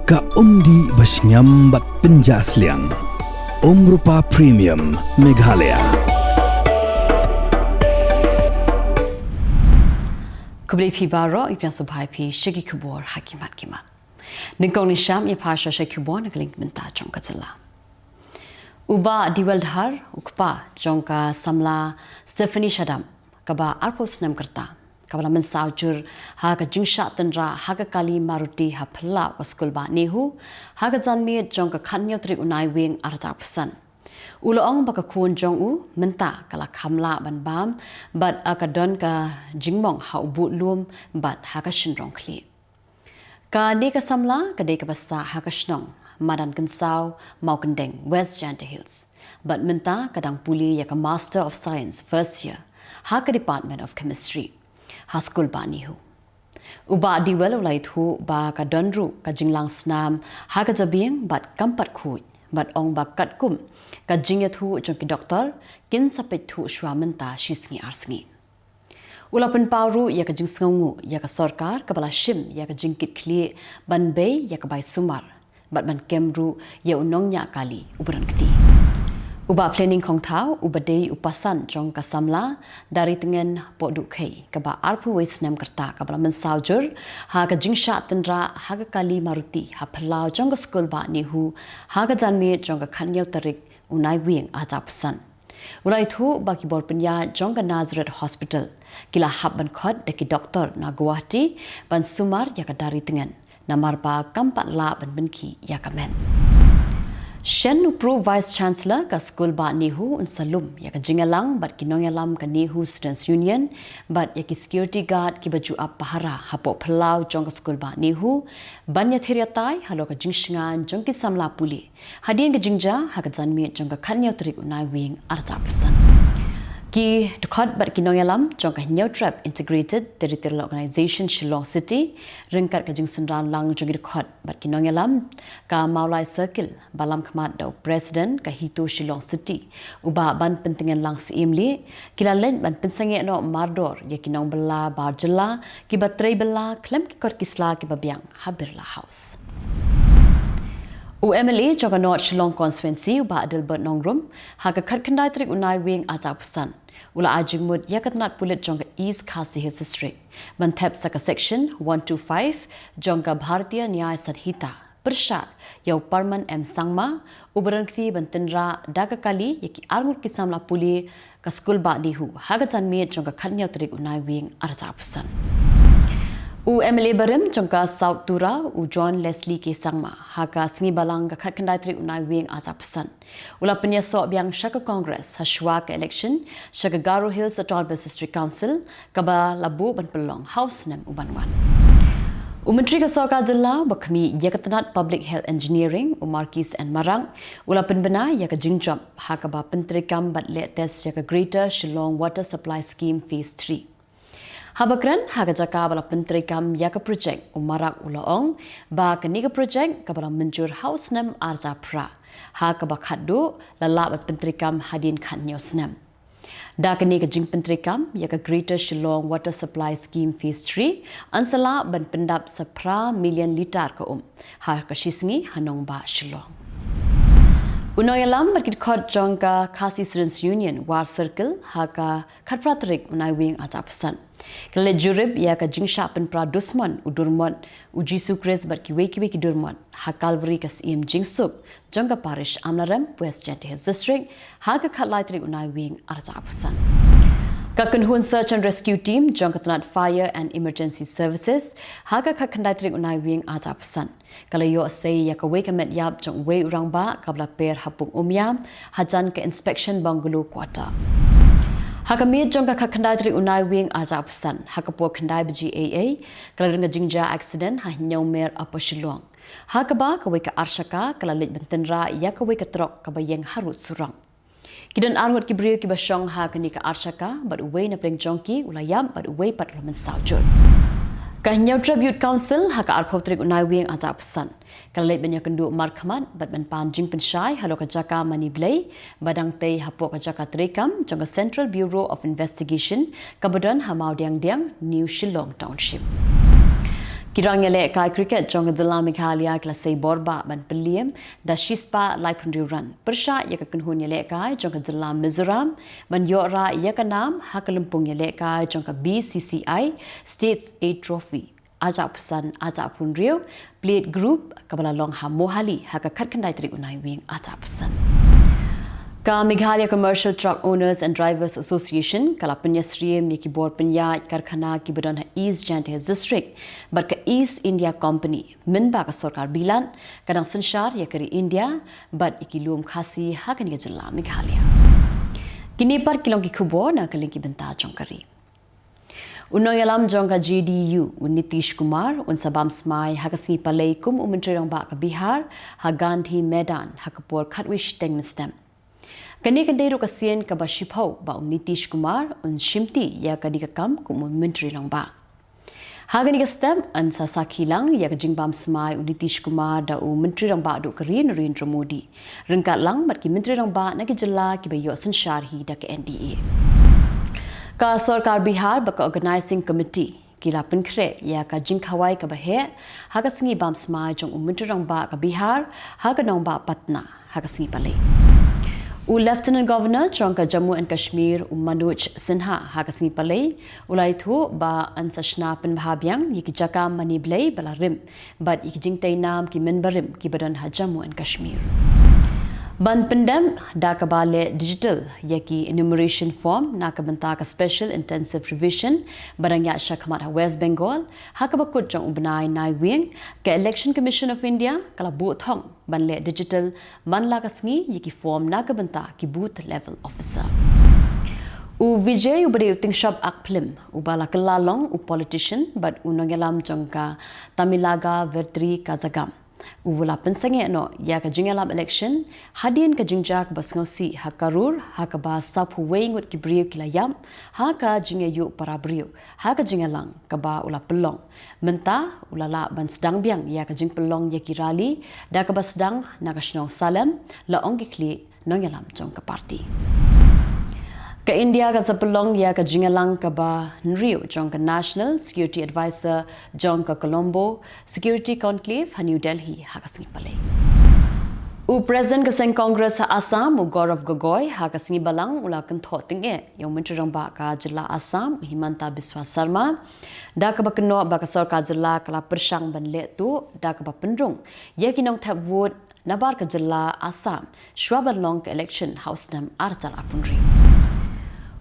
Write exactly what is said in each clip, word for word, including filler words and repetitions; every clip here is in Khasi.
Ka umdih ba shngiam bad pynjah sliang. Umrupa Premium Meghalaya. Khublei phi baroh, i pdiang sngewbha ïa phi sha ki khubor ha ki mat ki mat. Nyngkong nyngshap ïa pha sha ki khubor na ka liang mynta jong ka jylla. U Bah Dewel Dhar, u kpa jong ka samla Stephanie Shadap, kaba arphew snem ka rta, kaba la mynsaw jur ha ka jingshah tynrah ha ka kali Maruti ha phyllaw ka skul bah NEHU, ha ka janmiet jong ka khathynñiew tarik u Naiwieng arhajar arphew san. U la ong ba ka khun jong u mynta ka la kham lah ban bam bad ka don ka jingmong ha u budlum bad ha ka shynrong khlieh. Kane ka samla ka dei kaba sah ha ka shnong Madan Kynsaw, Mawkyndeng, West Jaintia Hills. Bad mynta ka dang pule ïa ka Master of Science first year ha ka Department of Chemistry ha skul bah NEHU. U Bah Dewel u la ïathuh ba ka don ruh ka jinglang snam ha ka jabieng bad kam pat khuid, bad ong ba katkum ka jingïathuh jong ki doktor, kin sa peit thuh shuwa mynta shi sngi ar sngi. U la pynpaw ruh ïa ka jingsngewnguh ïa ka sorkar kaba la shim ïa ka jingkitkhlieh ban bei ïa ka bai sumar bad ban kem ruh ïa u nongñiah kali uba don kti. U Bah Planning Khongthaw, uba dei u pasan jong ka samla Daritngen Pohdukhei, kaba arphew wei snem ka rta, kaba la mynsaw jur ha ka jingshah tynrah ha ka kali Maruti ha phyllaw jong ka skul bah NEHU ha ka janmiet jong ka khathynñiew tarik u Naiwieng arhajar arphew san. U la ïathuh ba ki bor pynïaid jong ka Nazareth Hospital ki la hap ban khot da ki doktor na Guwahati ban sumar ïa ka Daritngen, namar ba kam pat lah ban pynkhih ïa ka met. Shen u Pro Vice Chancellor ka skul bah NEHU un sa lum ïa ka jingïalang bad ki nongïalam ka NEHU Students Union bad ïa ki security guard kiba ju ap pahara hapoh phyllaw jong ka skul bah NEHU ban ïathir ïatai halor ka jingshngaiñ jong ki samla pule hadien ka jingjia ha ka janmiet jong ka khathynñiew tarik u Naiwieng arhajar arphew san. Ki dkhot bad ki nongïalam jong ka Hynñiewtrep Integrated Territorial Organization Shillong City, ryngkat ka jingsynran lang jong ki dkhot bad ki nongïalam ka Mawlai Circle, ba lam khmat da u President ka HITO Shillong City, u Bah Banpyntngen Lang Syiemlieh, ki la leit ban pynsangeh noh mardor ïa ki nongbylla bar jylla kiba trei bylla khlem ki kot ki sla kiba biang ha Birla House. U MLA jong ka North Shillong Constituency, u Bah Adelbert Nongrum, ha ka khatkhyndai tarik u Naiwieng arhajar arphew san, u la ai jingmut ïa ka tnat pulit jong ka East Khasi Hills District ban thep sa ka Section one two five jong ka Bharatiya Nyay Sanhita pyrshah ïa u Parman M Sangma, uba don kti ban tynrah da ka kali ïa ki arngut ki samla pule ka skul bah NEHU ha ka janmiet jong ka khathynñiew tarik u Naiwieng arhajar arphew san. U MLA barim jong ka South Tura, u John Leslie K Sangma, ha ka sngi Balang ka khatkhyndai tarik u Naiwieng arhajar arphew san, u la pynïasoh biang sha ka Congress hashuwa ka election sha ka Garo Hills Autonomous District Council, kaba la buh ban pynlong ha u snem uban wan. U Myntri ka Sorkar Jylla ba khmih ïa ka tnat Public Health Engineering, u Marcuise N Marak, u la pynbna ïa ka jingjop ha kaba pyntreikam bad leh test ïa ka Greater Shillong Water Supply Scheme Phase three. Haba kren ha ka jaka ba la pyntreikam ïa ka projek, u Marak u la ong ba kane ka projek kaba la mynjur ha u snem arhajar phra, ha kaba khatduh la lah ban pyntreikam hadien khathynñiew snem. Da kane ka jingpyntreikam ïa ka Greater Shillong Water Supply Scheme Phase three, yn sa lah ban pyndap sa phra million litar ka um ha ka shisngi ha nongbah Shillong. U nongïalam bad ki dkhot jong ka Khasi Students Union War Circle ha ka khatphra tarik u Naiwieng arhajar arphew san, ka la leit jurip ïa ka jingshah pynpra dusmon u durmot u Jisu Khrist bad kiwei kiwei ki durmot ha Calvary ka Syiem Jingsuk jong ka Parish Amlarem, West Jaintia Hills District, ha ka khatlai tarik u Naiwieng arhajar arphew san. Ka kynhun Search and Rescue Team jong ka tnat Fire and Emergency Services, ha ka khatkhyndai tarik u Naiwieng arhajar arphew san, ka la ïoh sei ïa kawei ka met ïap jong uwei u rangbah kaba la per ha Pung Umiam, hajan ka Inspection Bungalow Quarter. Ha ka miet jong ka khatkhyndai tarik u Naiwieng arhajar arphew san, ha ka por khyndai baje eiei, ka la don ka jingjia accident ha Hynñiewmer Upper Shillong, ha kaba kawei ka arshaka ka la leit ban tynrah ïa kawei ka trok kaba ïeng harud surok. Ki don arngut ki briew kiba shong ha kane ka arshaka, bad uwei na pdeng jong ki u la ïap bad uwei pat u la mynsaw jur. Ka Hynñiewtrep Youth Council ha ka arphew tarik u Naiwieng arhajar arphew san, ka la leit ban ïakynduh markhmat bad ban pan jingpynshai halor ka jaka mane blei ba dang tei hapoh ka jaka treikam jong ka Central Bureau of Investigation kaba don ha Mawdiangdiang, New Shillong Township. Ki rang ïalehkai cricket jong ka jylla Meghalaya ki la sei borbah ban pynliem da shispah laiphew hynriew run pyrshah ïa ka kynhun ïalehkai jong ka jylla Mizoram ban ïoh rah ïa ka nam ha ka lympung ïalehkai jong ka B C C I States A Trophy arhajar arphew san arhajar arphew hynriew Plate Group kaba la long ha Mohali ha ka khatkhyndai tarik u Naiwieng arhajar arphew san. Ka Meghalaya Commercial Truck Owners and Drivers Association ka la pynïasyriem ïa ki bor pynïaid karkhana kiba don ha East Jaintia District bad ka East India Company mynba ka sorkar bilat ka dang synshar ïa ka ri India bad ïa ki lum Khasi ha kane ka jylla Meghalaya. Kine pat ki long ki khubor na ka liang ki bynta jong ka ri. U nongïalam jong ka J D U u Nitish Kumar un sa bam smai ha ka sngi Palei kum u Myntri Rangbah ka Bihar ha Gandhi Maidan ha ka por khatwei shiteng mynstep. Kane kan dei ruh ka sien kaba shiphew ba u Nitish Kumar un shimti ïa kane ka kam kum u Myntri Rangbah. Ha kane ka step yn sa sakhi lang ïa ka jingbam smai u Nitish Kumar da u Myntri Rangbah duh ka ri Narendra Modi ryngkat lang bad ki Myntri Rangbah na ki jylla kiba ïoh synshar hi da ka N D A. Ka sorkar Bihar bad ka Organising Committee ki la pynkhreh ïa ka jingkhawai kaba heh ha ka sngi bam smai jong u Myntri Rangbah ka Bihar ha ka nongbah Patna ha ka sngi Palei. U Lieutenant Governor jong ka Jammu and Kashmir u Manoj Sinha ha ka sngi Palei u la ïathuh ba yn sa shna pynbha biang ïa ki jaka mane blei ba la rim bad ïa ki jingtei nam ki mynbarim kiba don ha Jammu and Kashmir. Ban pyndep da kaba leh digital ïa ki enumeration form na ka bynta ka Special Intensive Revision ba dang ïaid shakhmat ha West Bengal ha kaba kut jong u bnai Naiwieng, ka Election Commission of India ka la buh thong ban leh digital man la ka sngi ïa ki form na ka bynta ki booth level officer. U Vijay uba dei u tyngshop ak phlim uba la kylla long u politician bad u nongïalam jong ka Tamilaga Vetri Kazhagam u la pynsangeh noh ïa ka jingïalam election hadien ka jingjia kaba sngewsih ha Karur ha kaba sawphew wei ngut ki briew ki la ïap ha ka jingïaïuh para briew ha ka jingïalang kaba u la pynlong. Mynta u la lah ban sdang biang ïa ka jingpynlong ïa ki rally da kaba sdang na ka shnong Salem, la ong ki khlieh nongïalam jong ka party. Ka India kan sa pynlong ïa ka jingïalang kaba hynriew jong ka National Security Adviser jong ka Colombo Security Conclave ha New Delhi ha ka sngi Palei. U President ka seng Congress ha Assam u Gaurav Gogoi ha ka sngi Balang u la kynthoh tyngeh ïa u Myntri Rangbah ka jylla Assam u Himanta Biswa Sarma da kaba kynnoh ba ka sorkar jylla ka la pyrshang ban leh tuh da kaba pynrung ïa ki nongthep vote nabar ka jylla Assam shwa ban long ka election ha u snem arhajar arphew hynriew.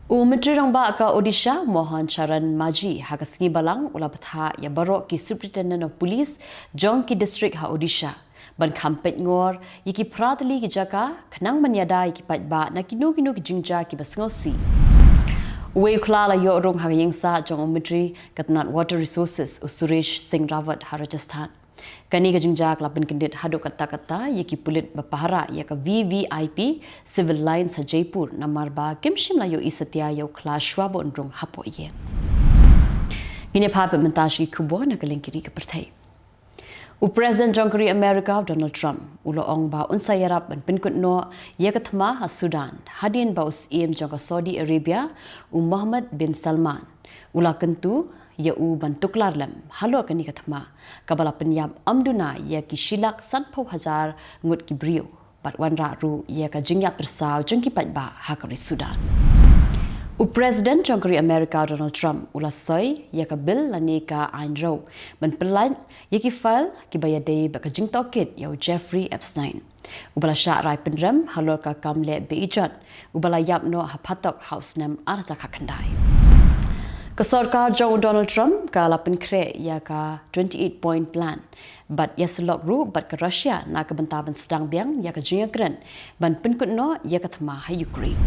U Myntri Rangbah ka Odisha Mohan Charan Majhi ha ka sngi Balang u la bthah ïa baroh ki Superintendent of Police jong ki district ha Odisha ban kham peit ngor ïa ki phra tylli ki jaka khnang ban ïada ïa ki paidbah na kino kino ki jingjia kiba sngewsih. Uwei u khla la ïoh rung ha ka ïingsah jong u Myntri ka tnat Water Resources u Suresh Singh Rawat ha Rajasthan. Kane ka jingjia ka la pynkyndit haduh katta katta ïa ki pulit ba pahara ïa ka V V I P Civil Lines ha Jaipur namar ba kim shym la ïohi satia ïa u khla shwa ba un rung hapoh ïing. Ngin ïa phai pat mynta sha ki khubor na ka liang ki ri ka pyrthei. U President jong ka ri America u Donald Trump u la ong ba un sa ïarap ban pynkut noh ïa ka thma ha Sudan hadien ba u Syiem jong ka Saudi Arabia u Mohammed bin Salman u la kyntu ïa u ban tuklar lem halor kane ka thma kaba la pynïap ym duna ïa ki shi lak sanphew hajar ngut ki briew bad wanrah ruh ïa ka jingïap pyrsaw jong ki paidbah ha ka ri Sudan. U President jong ka ri America Donald Trump u la soi ïa ka bill lane ka aiñ rew ban pyllait ïa ki file kiba ïadei bad ka jingtohkit ïa u Jeffrey Epstein uba la shah rai pynrem halor ka kam leh beijot uba la ïap noh ha phatok ha u snem arhajar khatkhyndai. Ka sorkar jong u Donald Trump ka la pynkhreh ïa ka twenty-eight point plan bad ïasyllok ruh bad ka Russia na ka bynta ban sdang biang ïa ka jingïakren ban pynkut noh ïa ka thma ha Ukraine.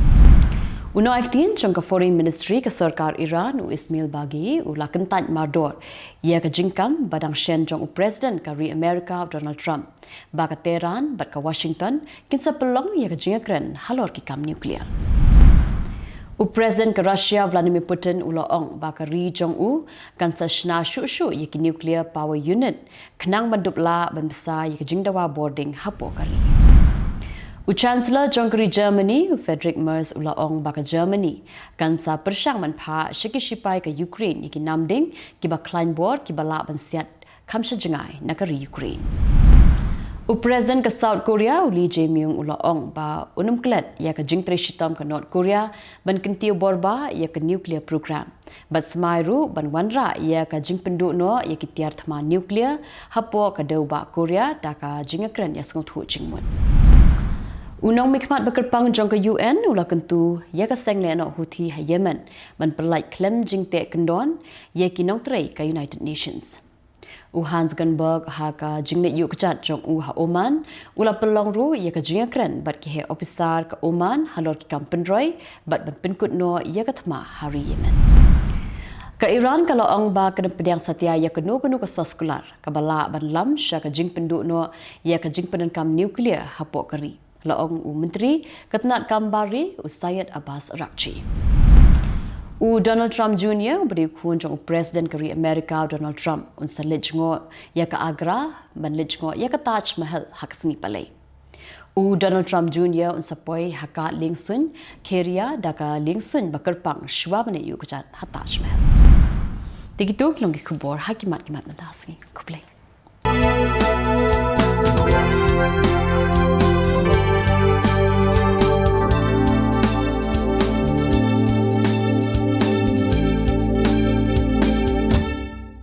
U nongaiktien jong ka Foreign Ministry ka sorkar Iran u Ismail Baghei u la kyntait mardor ïa ka jingkam ba dang shen jong u President ka ri America u Donald Trump ba ka Tehran bad ka Washington kin sa pynlong ïa ka jingïakren halor ki kam nuclear. U President ka Russia Vladimir Putin u la ong ba ka ri jong u kan sa shna shuh shuh ïa ki nuclear power unit khnang ban dup lah ban bsa ïa ka jingdawa bording hapoh ka ri. U Chancellor jong ka ri Germany u Friedrich Merz u la ong ba ka Germany kan sa pyrshang ban phah sha ki shipai ka Ukraine ïa ki namding kiba khlaiñ bor kiba lah ban siat kham sha jngai na ka ri Ukraine. U President ka South Korea, u Lee Jae-myung, u la ong ba un ym klet ïa ka jingtrei shitom ka North Korea ban kyntiew bor bha ïa ka nuclear program. Bad smai ruh ban wanrah ïa ka jingpynduh noh ïa ki tiar thma nuclear hapoh ka dewbah Korea da ka jingïakren ïasngewthuh jingmut. U nongmihkhmat ba kyrpang jong ka U N u la kyntu ïa ka seng lehnoh Houthi ha Yemen ban pyllait khlem jingteh kyndon ïa ki nongtrei ka United Nations. U Hans Grundberg, ha ka jingleit ïuh kjat jong u ha Oman, u la pynlong ruh ïa ka jingïakren bad ki heh ophisar ka Oman halor ki kam pynroi bad ban pynkut noh ïa ka thma ha ri Yemen. Ka Iran ka la ong ba kan ym pdiang satia ïa kano kano ka soskular kaba lah ban lam sha ka jingpynduh noh ïa ka jingpyndonkam nuclear hapoh ka ri, la ong u Myntri ka tnad kam bar ri, u Syed Abbas Araghchi. U Donald Trump Junior, uba dei u khun jong u President ka ri America, u Donald Trump, un sa leit jngoh ïa ka Agra ban leit jngoh ïa ka Taj Mahal ha ka sngi Palei. U Donald Trump Junior un sa poi ha ka liengsuiñ Kheria da ka liengsuiñ ba kyrpang shuwa ban ïuh kjat ha Taj Mahal. Te kito ki long ki khubor ha ki mat ki mat mynta ka sngi. Khublei.